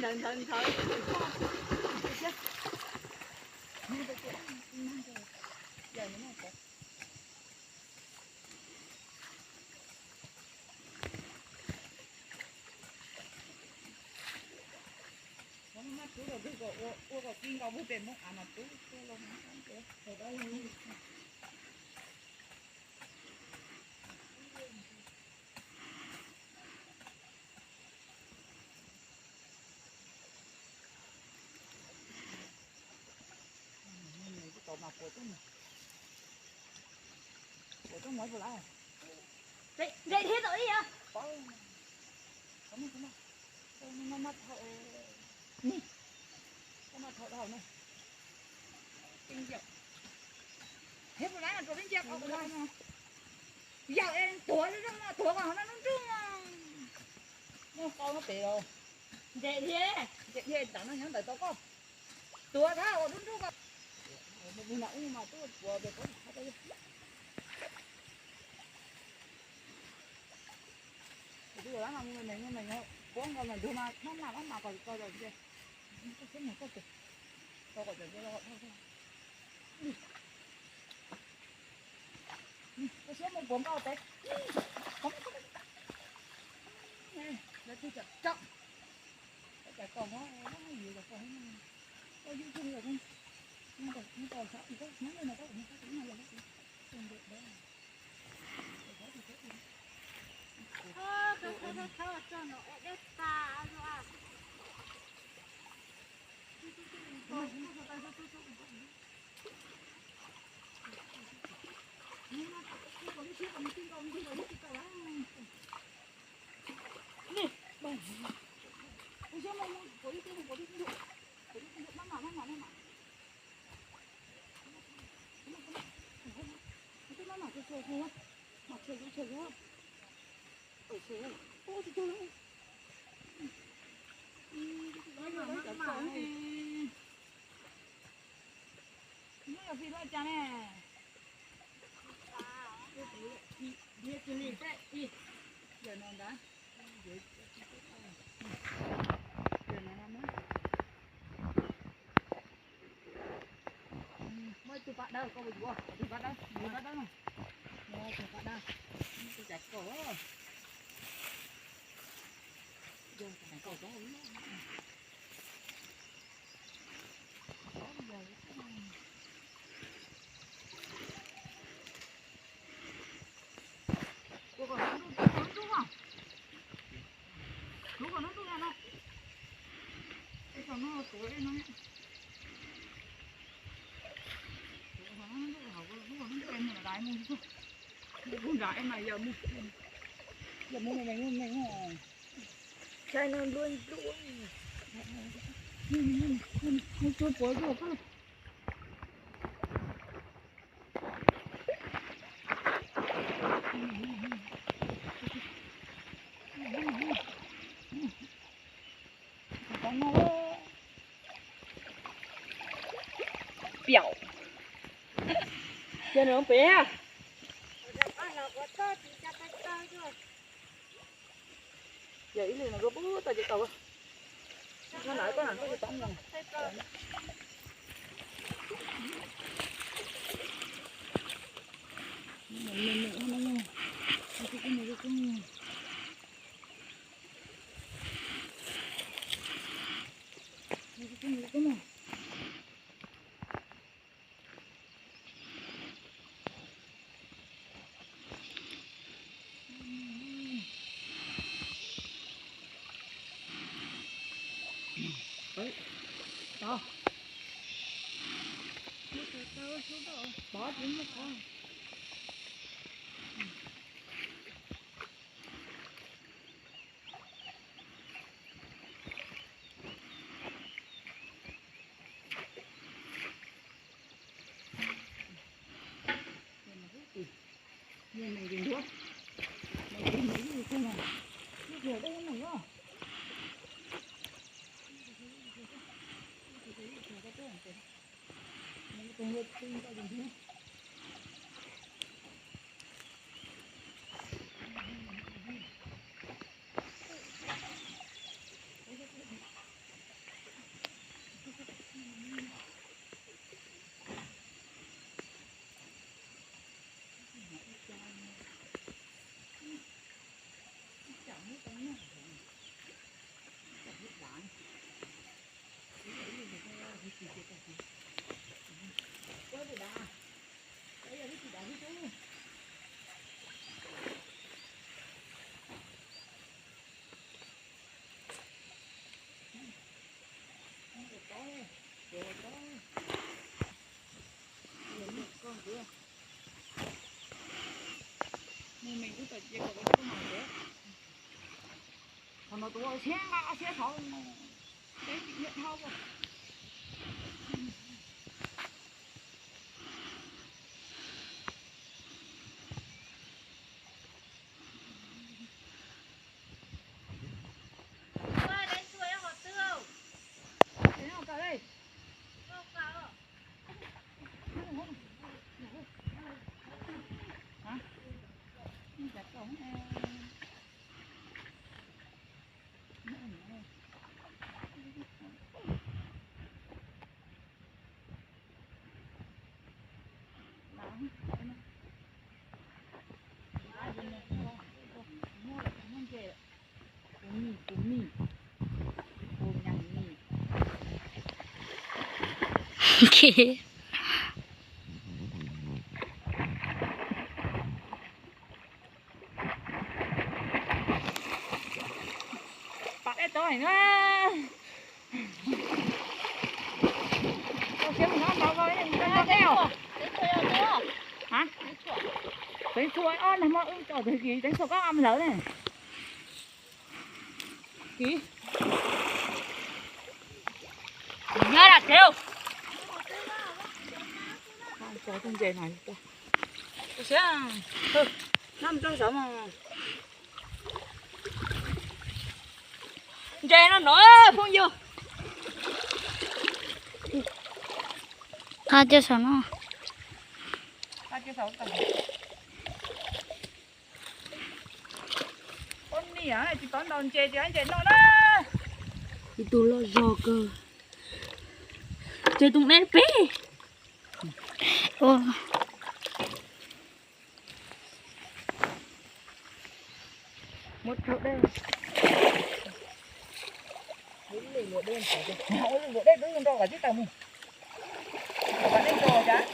Ntawd ntawd ntawd. Ua kom ki nkaus pem muab av mas tub tuaj los sawv dab. Puas tau mus puas tau mus puas tau mus puas tau mus. Nres thiab tau ib yam. Maj thau, maj thau dhau na. Thiab puas tau mus rau peb ncia qhov no. Yog es tuav zoo no tuav kom no lub nroog no. Muaj qau no pem los. Nres thiab, nres thiab ntawm no nyob ntawm tau koj. Tuav thab ua lub nroog ko. Mus mus na ub mas tuaj tuav pem ko. Tus lab mas mus me me me puab nkaus me ntug mas maj mam maj mam kom tau ces. Koj siab mus koj tus. Tau kom tau ces los. Koj siab mus puav nkaus pem. Lawv twb cov tsom. Koj cas koj hov yuav cov koj hov no. Koj yub tug yog koj. Nyob tau nyob tau sab tus koj nyob ntawm no koj mus koj tus no los koj tus. Muab yog fij loj cas ne? Yog no ntag. Yog no na. Muab ib tug paj dawb koj puas yuav? Tus paj dawb, tus paj dawb no. Tus paj dawb, tus cas koj. Yog cas koj. Ua kom lub ntuj, ua kom lub ntuj, ua kom lub ntuj no. Ua kom no tuav no. Ua kom lub ntuj, ua kom lub ntuj mus nrad mus. Mus nrad mas yog mus, yog mus me me me. Sai no nplua nplua. Mus tsuag puav zuag koj. Piaum. Ces nws pem. Yog ib li no koj pub tau ces tau. Nyob nram koj na koj tsis tau mus. Mas tus siab nqa siab thov, siab thov. Pab peb tod na. Tau siab mus nyob ntawd, tau siab mus nyob ntawd. Hais, teev txhua ob nag hmo wb tso tag kis teev txhua koj am lawm ne. Kis, nyob da kev. Tso tus ntses no, tso siab, nyob mus rau saud mas. Ntses no no phooj ywg. Qab coj saum no. Ua niam tsis paub ntaus ntses, tsis paub ntses no na. Ib tug loj zog kawg. Ces tus neb peb. Muab rhaub dej. Ua luam dej twb nrau kom tib taws mus. Kom dej nrau cas.